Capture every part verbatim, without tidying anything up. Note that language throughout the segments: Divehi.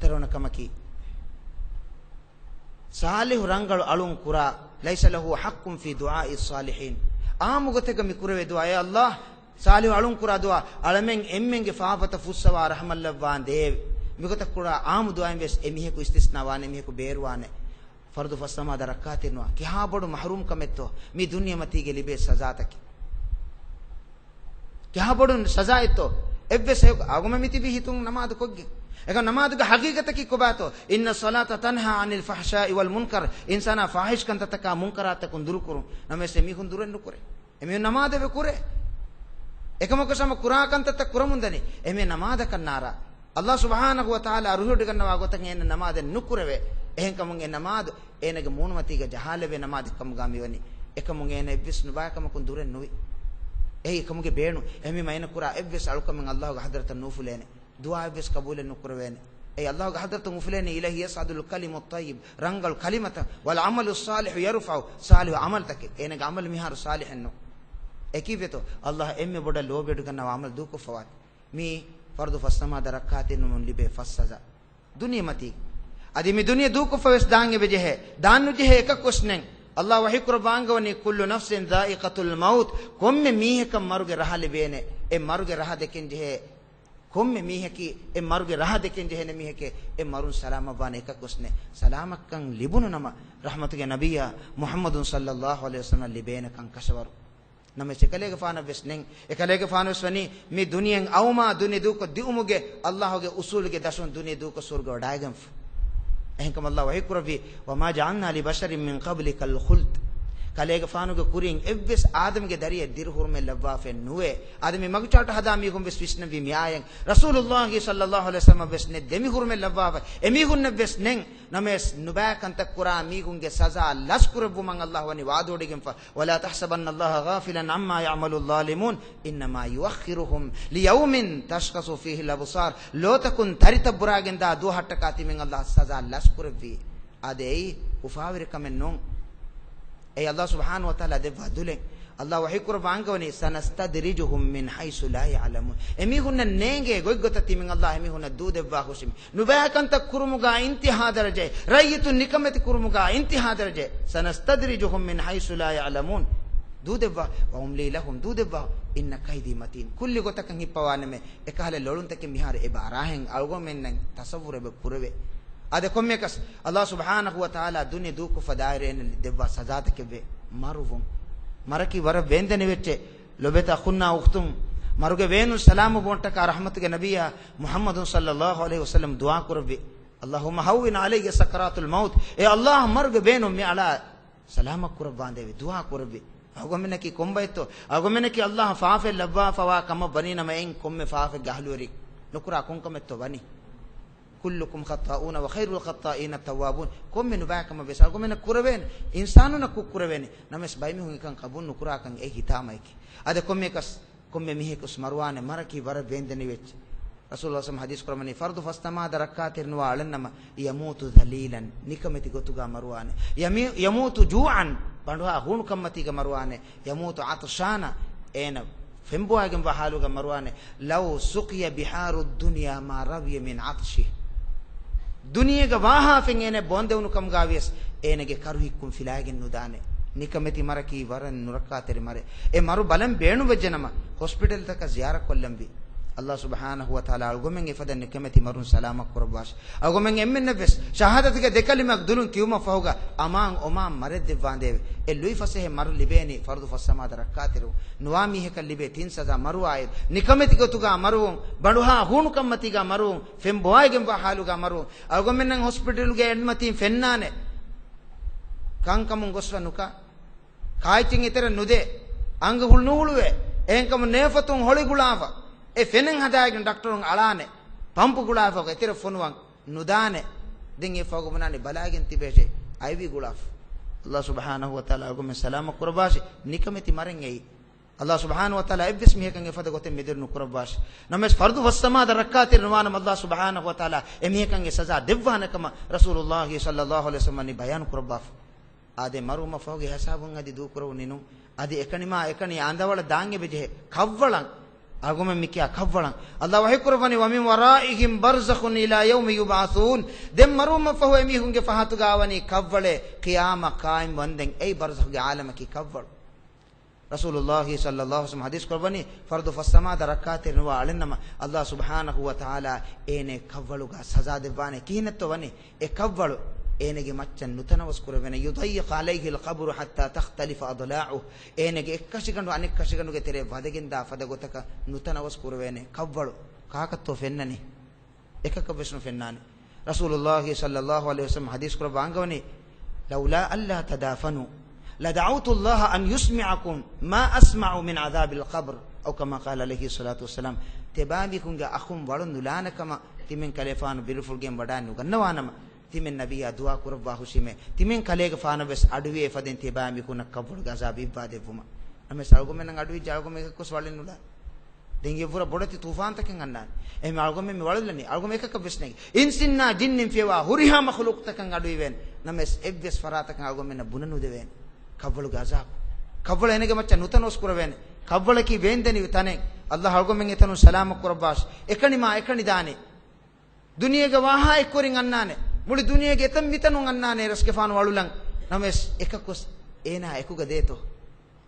ތެރޮނަ ކަމަކީ، ޞާލިޙު ރަނގަޅު އަޅުން ކުރާ، ليس له حق في دعاء الصالحين. އާއްމު ގޮތެއްގަ މި ކުރެވޭ ދުޢާ، އޭ ﷲ، ޞާލިޙު އަޅުން ކުރާ ދުޢާ، އަޅަމެން އެންމެންގެ ފާފަތައް ފުއްސަވާ ރަޙްމަތް ލައްވާނދޭވެ. މިގޮތަށް ކުރާ އާއްމު ދުޢާއިން ވެސް އެ މީހަކު އިސްތިސްނާ ވާނެ، އެ މީހަކު ބޭރުވާނެ. ފަރުޟު ފަސް ނަމާދަށް ރައްކާތެރިނުވާ، ކިހާ ބޮޑު މަޙްރޫމް ކަމެއްތޯ މި ދުނިޔެމަތީގެ ލިބޭ ސަޒާތަކީ. ކިހާ ބޮޑު ސަޒާއެއްތޯ؟ އެއްވެސް އެއަކު އަޅުގަނޑުމެން މިތިބީ ހިތުން ނަމާދު ކޮށްގެން. އެކަމަކު ނަމާދުގެ ޙަޤީޤަތަކީ ކޮބާތޯ؟ إن الصلاة تنهى عن الفحشاء والمنكر. އިންސާނާ ފާޙިޝް ކަންތައްތަކާ މުންކަރާތްތަކުން ދުރުކުރުން. ނަމަވެސް އެމީހުން ދުރެއް ނުކުރޭ. އެމީހުން ނަމާދެވެ ކުރޭ. އެކަމަކު ހަމަ ކުރާ ކަންތައްތައް ކުރަމުންދަނީ. އެމީހުން ނަމާދަކަށް ނާރާ. ﷲ ސުބްޙާނަހޫ ވަތަޢާލާ ރުހިވޮޑިގަންނަވާ ގޮތަށް އޭނަ ނަމާދެއް ނުކުރެވޭ. އެހެންކަމުން އެ ނަމާދު އޭނަގެ މޫނުމަތީގަ ޖަހާލެވޭ ނަމާދެއް ކަމުގަ މިވަނީ. އެކަމުން އޭނަ އެއްވެސް ނުބައިކަމަކުން ދުރެއް ނުވި. އެއީ އެކަމުގެ ބޭނުން. އެހެންވީމަ އޭނަ ކުރާ އެއްވެސް އަޅުކަމެއް ﷲގެ ޙަޟްރަތަށް ނޫފުލޭނެ. ދުޢާއެއްވެސް ޤަބޫލެއް ނުކުރެވޭނެ. އެއީ ﷲގެ ޙަޟްރަތަށް އުފުލޭނެ. إليه يصعد الكلم الطيب، ރަނގަޅު ކަލިމަތައް، والعمل الصالح يرفعه، ޞާލިޙު ޢަމަލުތަކެއް. އޭނަގެ ޢަމަލު މިހާރު ޞާލިޙެއް ނޫން. އެކީއްވެތޯ؟ ﷲ އެންމެ ބޮޑަށް ލޯބިވެޑިގަންނަވާ ޢަމަލު ދޫކޮށްފަވާތީ. މީ ފަރުޟު ފަސް ނަމާދަށް ރައްކާތެރިނުވުމުން ލިބޭ ފަސް ސަޒާ. ދުނިޔެމަތީ. އަދި މި ދުނިޔެ ދޫކޮށްފަ ވެސް ދާން އެބަޖެހޭ. ދާން ނުޖެހޭ އެކަކުވެސް ނެތް. ﷲ ވަޙީކުރައްވާ އަންގަވަނީ، كل نفس ذائقة الموت. ކޮންމެ މީހަކަށް މަރުގެ ރަހަ ލިބޭނެ. އެ މަރުގެ ރަހަ ދެކެން ޖެހޭ. ކޮންމެ މީހަކީ އެ މަރުގެ ރަހަ ދެކެން ޖެހޭނެ މީހެކޭ. އެ މަރުން ސަލާމަތްވާނެ އެކަކުވެސް ނެތް. ސަލާމަތްކަން ލިބުނު ނަމަ، ރަޙްމަތުގެ ނަބިއްޔާ މުޙައްމަދު ޞައްލައްލާހު ޢަލައިހި ވަސައްލަމަ ލިބޭނެކަން ކަށަވަރު. ނަމަވެސް އެކަލޭގެފާނަށްވެސް ނެތް. އެކަލޭގެފާނުވެސް ވަނީ މި ދުނިޔެއަށް އައުމާ، ދުނިޔެ ދޫކޮށް ދިއުމުގެ ﷲގެ އުޞޫލުގެ ދަށުން ދުނިޔެ ދޫކޮށް ސުވަރުގެ ވަޑައިގެންފަ. އެހެންކަމުން ﷲ ވަޙީކުރެއްވި، وما جعلنا لبشر من قبلك الخلد. ކަލޭގެފާނުގެ ކުރިން އެއްވެސް އާދަމްގެ ދަރިއެއް ދިރިހުރުމެއް ލައްވާފައެއް ނުވޭ. އާދަމީ މަގުޗާޓު ހަދާ މީހުން ވެސް ވިސްނެވީ މިއާޔަތް. ރަސޫލުﷲ ޞައްލައްލާހު ޢަލައިހި ވަސައްލަމަށް ވެސް ނެތް ދެމިހުރުމެއް ލައްވާފަ. އެމީހުންނެއް ވެސް ނެތް. ނަމަވެސް ނުބައި ކަންތައް ކުރާ މީހުންގެ ސަޒާ ލަސްކުރެއްވުމަށް ﷲ ވަނީ ވަޢުދުވޮޑިގެންފަ. ولا تحسبن الله غافلا عما يعمل الظالمون إنما يؤخرهم ليوم تشخص فيه الأبصار. ލޯތަކުން ތަރިތައް ބުރާގެންދާ ދުވަހަށްޓަކާ ތިމަން ﷲ ސަޒާ ލަސްކުރެއްވީ. އާދެ، އެއީ އުފާވެރިކަމެއް ނޫން. އެއީ ﷲ ސުބްޙާނަހޫ ވަތަޢާލާ ދެއްވާ ދުލެއް. ﷲ ވަޙީކުރައްވާ އަންގަވަނީ، سنستدرجهم من حيث لا يعلمون. އެމީހުންނަށް ނޭނގޭ ގޮތްގޮތަށް ތިމަން ﷲ އެމީހުންނަށް ދޫދެއްވާ ހުށިމި. ނުބައި ކަންތައް ކުރުމުގަ އިންތިހާ ދަރަޖައެއް، ރައްޔިތުން ނިކަމެތި ކުރުމުގަ އިންތިހާ ދަރަޖައެއް. سنستدرجهم من حيث لا يعلمون. ދޫދެއްވާ، وأملي لهم، ދޫދެއްވާ، إن كيدي متين. ކުއްލި ގޮތަކަށް ހިއްޕަވާނަމޭ، އެކަހަލަ ލޮޅުންތަކެއް މިހާރު އެބަ އަރާހެން އަޅުގަނޑުމެންނަށް ތަޞައްވުރު އެބަ ކުރެވޭ. އާދެ، ކޮންމެއަކަސް ﷲ ސުބްޙާނަހޫ ވަތަޢާލާ ދުނިޔެ ދޫކޮށްފަ ދާއިރު އޭނަ ދެއްވާ ސަޒާތަކެއްވޭ މަރުވުން. މަރަކީ ވަރަށް ވޭންދެނިވެއްޗެއް. ލޮބުވެތި އަޚުންނާ އުޚްތުން، މަރުގެ ވޭނުން ސަލާމަތްވުމަށްޓަކާ ރަޙްމަތުގެ ނަބިއްޔާ މުޙައްމަދު ޞައްލައްލާހު ޢަލައިހި ވަސައްލަމް ދުޢާ ކުރެއްވި، اللهم هون علي سكرات الموت. އޭ ﷲ، މަރުގެ ވޭނުން މި އަޅާ ސަލާމަތް ކުރައްވާނދޭވެ، ދުޢާ ކުރެއްވި. އަޅުގަނޑުމެންނަކީ ކޮންބައެއްތޯ؟ އަޅުގަނޑުމެންނަކީ ﷲ ފާފައެއް ލައްވާފަވާ ކަމަށް ވަނީ ނަމަ، އެއިން ކޮންމެ ފާފައެއްގެ އަހުލުވެރި ނުކުރާ ކޮންކަމެއްތޯ ވަނީ؟ كلكم خطاؤون وخير الخطائين التوابون. ކޮންމެ ނުބައިކަމަށް ވެސް އަޅުގަނޑުމެންނަށް ކުރެވޭނެ، އިންސާނުންނަށް ކުށް ކުރެވޭނެ. ނަމަވެސް ބައެއް މީހުން އެކަން ޤަބޫލު ނުކުރާކަން އެއީ ހިތާމައެކޭ. އަދި ކޮންމެއަކަސް، ކޮންމެ މީހަކުވެސް މަރުވާނެ، މަރަކީ ވަރަށް ވޭންދެނިވެއްޖެ. ރަސޫލު ޞައްލަﷲު ޢަލައިހި ވަސައްލަމަ ޙަދީޘް ކުރައްވަނީ، ފަރުޟު ފަސް ނަމާދަށް ރައްކާތެރިނުވާ އަޅަންނަމަ، يموت ذليلا، ނިކަމެތި ގޮތުގަ މަރުވާނެ. يمي-، يموت جوعا، ބަނޑުހާ ހޫނުކަންމަތީގަ މަރުވާނެ. يموت عطشانا، އޭނަ ފެންބޮވާގެންވާ ޙާލުގަ މަރުވާނެ. لو سقي بحار الدنيا ما روي من عطشه. ދުނިޔޭގަ ވާހާ ފެން އޭނަ ބޯންދެވުނު ކަމުގަ ވިޔަސް، އޭނަގެ ކަރު ހިއްކުން ފިލާގެން ނުދާނެ. ނިކަމެތި މަރަކީ ވަރަށް ނުރައްކާތެރި މަރެއް. އެ މަރު ބަލަން ބޭނުންވެއްޖެނަމަ، ހޮސްޕިޓަލްތަކަށް ޒިޔާރަތް ކޮށްލަންވީ. ﷲ ސުބްޙާނަހޫ ވަތަޢާލާ އަޅުގަނޑުމެން އެފަދަ ނިކަމެތި މަރުން ސަލާމަތް ކުރައްވާށި. އަޅުގަނޑުމެން އެންމެންނަށްވެސް ޝަހާދަތުގެ ދެ ކަލިމަ ދުލުން ކިޔުމަށްފަހުގަ އަމާން އޮމާން މަރެއް ދެއްވާނދޭވެ. އެ ލުއިފަސޭހަ މަރު ލިބޭނީ ފަރުޟު ފަސް ނަމާދަށް ރައްކާތެރިވުން. ނުވާ މީހަކަށް ލިބޭ ތިން ސަޒާ މަރުވާއިރު، ނިކަމެތި ގޮތުގަ މަރުވުން، ބަނޑުހާ ހޫނުކަންމަތީގަ މަރުވުން، ފެން ބޮވާގެންވާ ޙާލުގަ މަރުވުން. އަޅުގަނޑުމެންނަށް ހޮސްޕިޓަލުގެ އެޑްމަތީން ފެންނާނެ، ކަންކަމުން ގޮސްފަ ނުކާ. ކާއެއްޗެއް އެތެރެ ނުދޭ. އަނގަ ހުޅު ނުހުޅުވޭ. އެހެންކަމުން ނޭފަތުން ހޮޅި ގުޅާފަ. އެ ފެނެއް ހަދާގެން ޑޮކްޓަރުން އަޅާނެ. ޕަމްޕު ގުޅާފަ އެތެރެ ފޮނުވަން ނުދާނެ. ދެން އެ ފަހުގަ ބުނާނީ ބަލާގެން ތިބޭށޭ. އައިވީ ގުޅާފަ. ﷲ ސުބްޙާނަހޫ ވަތަޢާލާ އަޅުގަނޑުމެން ސަލާމަތް ކުރައްވާށި. ނިކަމެތި މަރެއް އެއީ. ﷲ ސުބްޙާނަހޫ ވަތަޢާލާ އެއްވެސް މީހަކަށް އެފަދަ ގޮތެއް މެދުވެރި ނުކުރައްވާށި. ނަމަވެސް ފަރުޟު ފަސް ނަމާދަށް ރައްކާތެރި ނުވާނަމަ، ﷲ ސުބްޙާނަހޫ ވަތަޢާލާ އެމީހަކަށް އެ ސަޒާ ދެއްވާނެ ކަމަށް ރަސޫލުﷲ ޞައްލަﷲު ޢަލައިހި ވަސައްލަމަ ވަނީ ބަޔާން ކުރައްވާފަ. އާދެ، މަރުވުމަށްފަހުގެ ހިސާބުން އަދި ދޫކުރެވުނީ ނޫން. އަދި އެކަނިމާ އެކަނި އަނދަވަޅަށް ދާން އެބަޖެހޭ. ކަށްވަޅަށް އަޅުގަނޑުމެން މިކިޔާ ކަށްވަޅަށް އަﷲ ވަޙީކުރައްވަނީ، "وَمِن وَرَائِهِمْ بَرْزَخٌ إِلَىٰ يَوْمِ يُبْعَثُونَ." ދެން މަރުވުމަށްފަހު އެމީހުންގެ ފަހަތުގަ ވަނީ ކަށްވަޅެއް، ޤިޔާމަ ޤާއިމް ވަންދެން. އެއީ ބަރްޒަޚުގެ ޢާލަމަކީ ކަށްވަޅު. ރަސޫލުﷲ ޞައްލަﷲު ޢަލައިހި ވަސައްލަމަ ޙަދީޘް ކުރައްވަނީ، ފަރުޟު ފަސް ނަމާދަށް ރައްކާތެރި ނުވާ އަޅެންނަމަ، އަﷲ ސުބްޙާނަހޫ ވަތަޢާލާ އޭނަ ކަށްވަޅުގަ ސަޒާ ދެއްވާނެ. ކިހިނެއްތޯ ވަނީ؟ އެ ކަށްވަޅު އޭނަގެ މައްޗަށް ނުތަނަވަސް ކުރެވޭނެ. يُضَيَّقُ عَلَيْهِ الْقَبْرُ حَتَّىٰ تَخْتَلِفَ أَضْلَاعُهُ. އޭނަގެ އެއްކަށިގަނޑު އަނެއްކަށިގަނޑުގެ ތެރެއަށް ވަދެގެންދާ ފަދަ ގޮތަކަށް ނުތަނަވަސް ކުރެވޭނެ. ކަށްވަޅު ކާކަށްތޯ ފެންނަނީ؟ އެކަކަށްވެސް ނުފެންނާނެ. ރަސޫލުﷲ ޞައްލަﷲު ޢަލައިހި ވަސައްލަމަ ޙަދީޘް ކުރައްވާ އަންގަވަނީ، "لَوْلَا أَلَّا تَدَافَنُوا لَدَعَوْتُ اللَّهَ أَنْ يُسْمِعَكُمْ مَا أَسْمَعُ مِنْ عَذَابِ الْقَبْرِ." أَوْ كَمَا قَالَ عَلَيْهِ الصَّلَاةُ وَالسَّلَامُ. ތިޔަބައިމީހުންގެ އަޚުން ވަޅުން ނުލާނެ ކަމަށް ތިމަން ކަލޭފާނު ބިރުފުޅުގެން ވަޑައި ނުގަންނަވާނަމަ، ތިމަން ނަބިއްޔާ ދުޢާ ކުރައްވާ ހުށީމޭ، ތިމަން ކަލޭގެފާނަށް ވެސް އަޑުއިވޭ އެފަދައިން ތިޔަބައިމީހުންނަށް ކަށްވަޅުގެ ޢަޛާބު އިއްވާ ދެއްވުމަށް. ނަމަވެސް އަޅުގަނޑުމެންނަށް އަޑުއިއްޖެ އަޅުގަނޑުމެން އެކަކުވެސް ވަޅެއް ނުލާ. ދެން އެއްވުރަ ބޮޑެތި ތޫފާންތަކެއް އަންނާނެ. އެހެން އަޅުގަނޑުމެން މި ވަޅުލަނީ. އަޅުގަނޑު އެކަކަށް ވެސް ނެގި. އިންސިންނާ ޖިންނިން ފިޔަވާ ހުރިހާ މަޚުލޫޤުތަކަށް އަޑުއިވޭނެ. ނަމަވެސް އެއްވެސް ފަރާތަކަށް އަޅުގަނޑުމެންނަށް ބުނަނުދެވޭނެ. ކަށްވަޅުގެ ޢަޛާބު. ކަށްވަޅު އޭނަގެ މައްޗަށް ނުތަނަވަސް ކުރެވޭނެ. ކަށްވަޅަކީ ވޭންދެނިވި ތަނެއް. އަﷲ އަޅުގަނޑުމެން އެތަނުން ސަލާމަތް ކުރައްވާށި. އެކަނި މާ އެކަނި ދާނީ. ދުނިޔޭގެ ވާހާ އެއްކުރިން އަންނާނެ. މުޅި ދުނިޔޭގެ އެތައް މިތަނުން އަންނާނެ ރަސްގެފާނު ވަޅުލަން. ނަމަވެސް އެކަކުވެސް އޭނާ އެކުގަ ދޭތޯ؟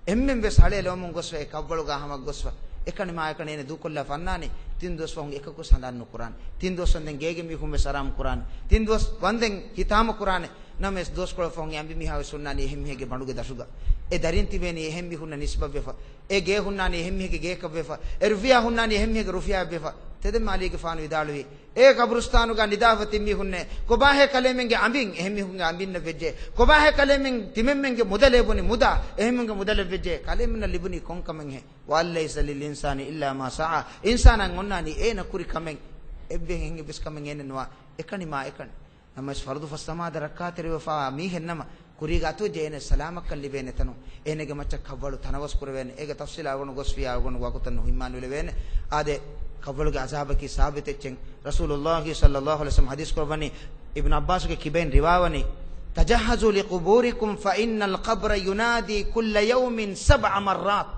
އެންމެން ވެސް ހަޅޭ ލޯމުން ގޮސްފަ އެ ކަށްވަޅުގަ ހަމަ ގޮސްފަ. އެކަނި މާ އެކަނި އޭނަ ދޫކޮށްލާފަ އަންނާނީ. ތިން ދުވަސް ފަހުން އެކަކުވެސް ހަނދާން ނުކުރާނެ. ތިން ދުވަސް ވަންދެން ގޭގެ މީހުން ވެސް އަރާމު ކުރާނެ. ތިން ދުވަސް ވަންދެން ހިތާމަ ކުރާނެ. ނަމަވެސް ދުވަސްކޮޅެއް ފަހުން އެ އަނބިމީހާ ވެސް ހުންނާނީ އެހެން މީހެއްގެ ބަނޑުގެ ދަށުގަ. އެ ދަރިން ތިބޭނީ އެހެން މީހުންނަށް ނިސްބަތްވެފަ. އެ ގޭ ހުންނާނީ އެހެން މީހެއްގެ ގޭކަށްވެފަ. އެ ރުފިޔާ ހުންނާނީ އެހެން މީހެއްގެ ރުފިޔާއެއްވެފަ. ތެދެއް މާލީގެފާނު ވިދާޅުވީ، އޭ ޤަބުރުސްތާނުގަ ނިދާފަ ތިން މީހުންނޭ. ކޮބާހޭ ކަލޭމެންގެ އަނބިން އެހެން މީހުންގެ އަނބިންނަށް ވެއްޖެ؟ ކޮބާހޭ ކަލޭމެން ތިމެންމެންގެ މުދަލޭ ބުނި މުދާ އެހެން މީހުންގެ މުދަލެއް ވެއްޖެ؟ ކަލޭމެންނަށް ލިބުނީ ކޮން ކަމެއްހޭ؟ وَأَنْ لَيْسَ لِلْإِنْسَانِ إِلَّا مَا سَعَىٰ. އިންސާނަށް އޮންނާނީ އޭނަ ކުރި ކަމެއް. އެއްވެހެން އެއްވެސް ކަމެއް އޭނަ ނުވާ. އެކަނި މާ އެކަނި. ނަމަވެސް ފަރުޟު ފަސް ނަމާދަށް ރައްކާތެރިވެފާ މީހެއް ނަމަ، ކުރީގަ އަތުވެއްޖެ އޭނަ ސަލާމަތްކަން ލިބޭނެ ތަނުން، އޭނަގެ މައްޗަށް ކަށްވަޅު ތަނަވަސް ކުރެވޭނެ. އޭގެ ތަފްސީލާ އަޅުގަނޑު ގޮސްފިޔާ އަޅުގަނޑު ވަގުތަށް ނުހިމާނުވެލެވޭނެ. އާދެ، ކަށްވަޅުގެ ޢަޛާބަކީ ސާބިތު އެއްޗެއް. ރަސޫލުﷲ ޞައްލަﷲު ޢަލައިހި ވަސައްލަމަ ޙަދީޘް ކުރައްވަނީ، އިބްނު ޢައްބާސްގެ ކިބައިން ރިވާވަނީ، تَجَهَّزُوا لِقُبُورِكُمْ فَإِنَّ الْقَبْرَ يُنَادِي كُلَّ يَوْمٍ سَبْعَ مَرَّاتٍ.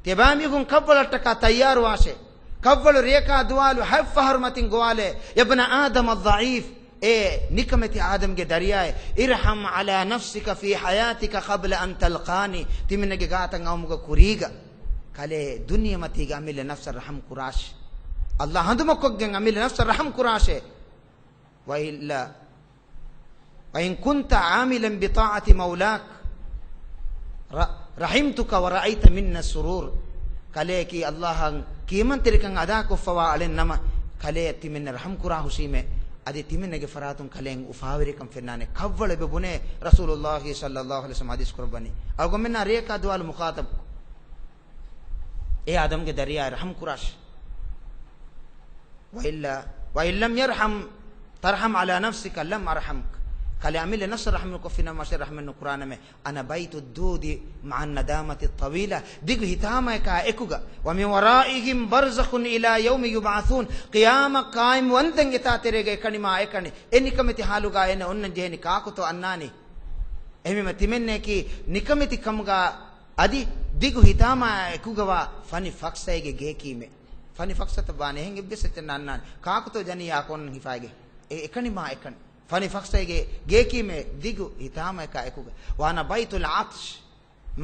ތިޔަބައިމީހުން ކަށްވަޅަށްޓަކާ ތައްޔާރުވާށޭ. ކަށްވަޅު ރެޔަކާ ދުވާލު ހަތް ފަހަރު މަތިން ގޮވާލޭ. يَا ابْنَ آدَمَ الضَّعِيفَ، އޭ ނިކަމެތި އާދަމްގެ ދަރިޔާއޭ، ارْحَمْ عَلَىٰ نَفْسِكَ فِي حَيَاتِكَ قَبْلَ أَنْ تَلْقَانِي. ތިމެންނެގެ ގާތަށް އައުމުގެ ކުރީގަ ކަލޭ ދުނިޔެމަތީގަ އަމިއްލަ ނަފްސަށް ރަޙަމް ކުރާށޭ. އަﷲ ހަނދުމަކޮށްގެން އަމިއްލަ ނަފްސަށް ރަޙަމް ކުރާށޭ. وَإِلَّا، وَإِنْ كُنْتَ عَامِلًا بِطَاعَةِ مَوْلَاكَ ر-، رَحِمْتُكَ وَرَأَيْتَ مِنَّا السُّرُورَ. ކަލޭއަކީ އަﷲއަށް ކިޔަމަންތެރިކަން އަދާކޮށްފަވާ އަޅެން ނަމަ، ކަލޭއަށް ތިމެންނަށް ރަޙަމް ކުރާ ހުށީމޭ، އަދި ތިމެންނަގެ ފަރާތުން ކަލޭން އުފާވެރިކަން ފެންނާނެ. ކަށްވަޅު އެބަ ބުނޭ ރަސޫލުﷲ ޞައްލަﷲު ޢަލައިހި ވަސައްލަމަ ޙަދީޘް ކުރައްވަނީ. އަޅުގަނޑުމެންނާ ރެޔަކާ ދުވާލު މުޚާޠަބު، އޭ އާދަމްގެ ދަރިޔާއޭ ރަޙަމް ކުރާށޭ. وَإِنْ لَمْ، وَإِنْ لَمْ يَرْحَمْ تَرْحَمْ عَلَىٰ نَفْسِكَ لَمْ أَرْحَمْكَ. ކަލޭ އަމިއްލަ ނަފްސަށް ރަޙަމް ނުކޮށްފިނަމަ މަށެއް ރަޙްމެއް ނުކުރާނަމޭ. أَنَا بَيْتُ الدُّودِ مَعَ النَّدَامَةِ الطَّوِيلَةِ. ދިގު ހިތާމަޔަކާ އެކުގަ، وَمِنْ وَرَائِهِمْ بَرْزَخٌ إِلَىٰ يَوْمِ يُبْعَثُونَ. ޤިޔާމަތް ޤާއިމް ވަންދެން އެތާ ތެރޭގަ އެކަނި މާ އެކަނި. އެ ނިކަމެތި ޙާލުގަ އޭނަ އޮންނަން ޖެހެނީ ކާކުތޯ އަންނާނީ؟ އެހެންވީމަ ތިމެންނައަކީ ނިކަމެތި ކަމުގަ އަދި ދިގު ހިތާމާ އެކުގަވާ ފަނި ފަކްސައިގެ ގެއަކީމޭ. ފަނި ފަކްސަތައް ވާނެ އެހެން އެއްވެސް އެއްޗެއް ނަންނާނެ. ކާކުތޯ ޖަނިޔާ ކޮން ހިފާގެ؟ އެ އެކަނި މާ އެކަނި. ފަނި ފަކްސައިގެ ގެއަކީމޭ ދިގު ހިތާމައަކާ އެކުގަ. وَأَنَا بَيْتُ الْعَطْشِ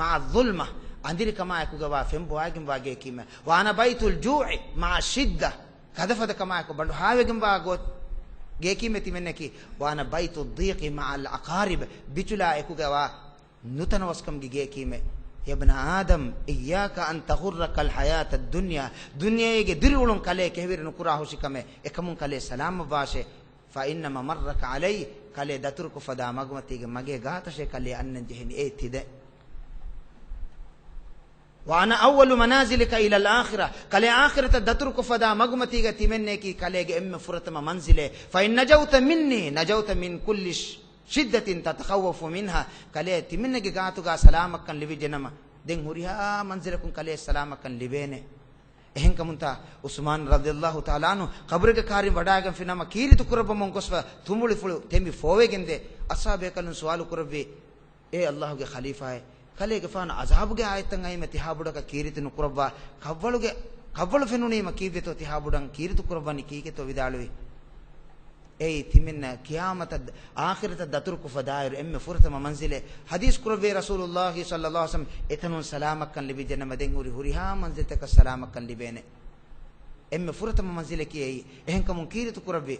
مَعَ الظُّلْمَةِ. އަނދިރިކަމާ އެކުގަވާ ފެން ބޮވާގެންވާ ގެއަކީމޭ. وَأَنَا بَيْتُ الْجُوعِ مَعَ الشِّدَّةِ. ގަދަފަދަ ކަމާއެކު ބަނޑު ހާވެގެންވާ ގޮ-، ގެއަކީމޭ ތިމެންނަކީ. وَأَنَا بَيْتُ الضِّيقِ مَعَ الْأَقَارِبِ. ބިޗުލާ އެކުގަވާ ނުތަނަވަސްކަމުގެ ގެއަކީމޭ. يَا ابْنَ آدَمَ إِيَّاكَ أَنْ تَغُرَّكَ الْحَيَاةُ الدُّنْيَا. ދުނިޔޭގެ ދިރިއުޅުން ކަލޭ ކެހިވެރި ނުކުރާ ހުށިކަމޭ. އެކަމުން ކަލޭ ސަލާމަތްވާށޭ. فَإِنَّ مَمَرَّكَ عَلَيَّ. ކަލޭ ދަތުރުކޮށްފަދާ މަގުމަތީގެ މަގޭ ގާތަށޭ ކަލޭ އަންނަން ޖެހެނީ އޭ ތިދެން. وَأَنَا أَوَّلُ مَنَازِلِكَ إِلَى الْآخِرَةِ. ކަލޭ އާޚިރަތަށް ދަތުރުކޮށްފަދާ މަގުމަތީގަ ތިމެންނައަކީ ކަލޭގެ އެންމެ ފުރަތަމަ މަންޒިލޭ. فَإِنْ نَجَوْتَ مِنِّي نَجَوْتَ مِنْ كُلِّ ޝިއްދަތިން تَتَخَوَّفُ مِنْهَا. ކަލޭ ތިމެންނެގެ ގާތުގަ ސަލާމަތްކަން ލިބިއްޖެނަމަ، ދެން ހުރިހާ މަންޒިލަކުން ކަލޭ ސަލާމަތްކަން ލިބޭނެ. އެހެންކަމުންތާ ޢުސްމާން ރަޟިޔަﷲ ތަޢާލާ ޢަންހު ޤަބުރެއްގެ ކާރިން ވަޑާގެންފިނަމަ ކީރިތި ކުރައްވަމުން ގޮސްފަ ތުނބުޅިފުޅު ތެމި ފޯވެގެންދޭ. އަޞްޙާބޭކަލުން ސުވާލު ކުރެއްވި، އޭ ﷲގެ ޚަލީފާއޭ، ކަލޭގެފާނު އަޒާބުގެ އާޔަތްތައް އައީމަ ތިހާބޮޑަކަށް ކީރިތި ނުކުރައްވާ، ކަށްވަޅުގެ، ކަށްވަޅު ފެނުނީމަ ކީއްވެތޯ ތިހާބޮޑަށް ކީރިތި ކުރައްވަނީ ކީކޭތޯ ވިދާޅުވި. އެއީ ތިމެންނަށް ޤިޔާމަތަށް، އާޚިރަތަށް ދަތުރުކޮށްފަ ދާއިރު އެންމެ ފުރަތަމަ މަންޒިލެއް. ޙަދީޘް ކުރެއްވި ރަސޫލުﷲ ޞައްލަﷲ ޢަލައިހި ވަސައްލަމަ، އެތަނުން ސަލާމަތްކަން ލިބިއްޖެނަމަ، ދެން ހުރި ހުރިހާ މަންޒިލްތަކަށް ސަލާމަތްކަން ލިބޭނެ. އެންމެ ފުރަތަމަ މަންޒިލަކީ އެއީ. އެހެންކަމުން ކީރިތި ކުރެއްވި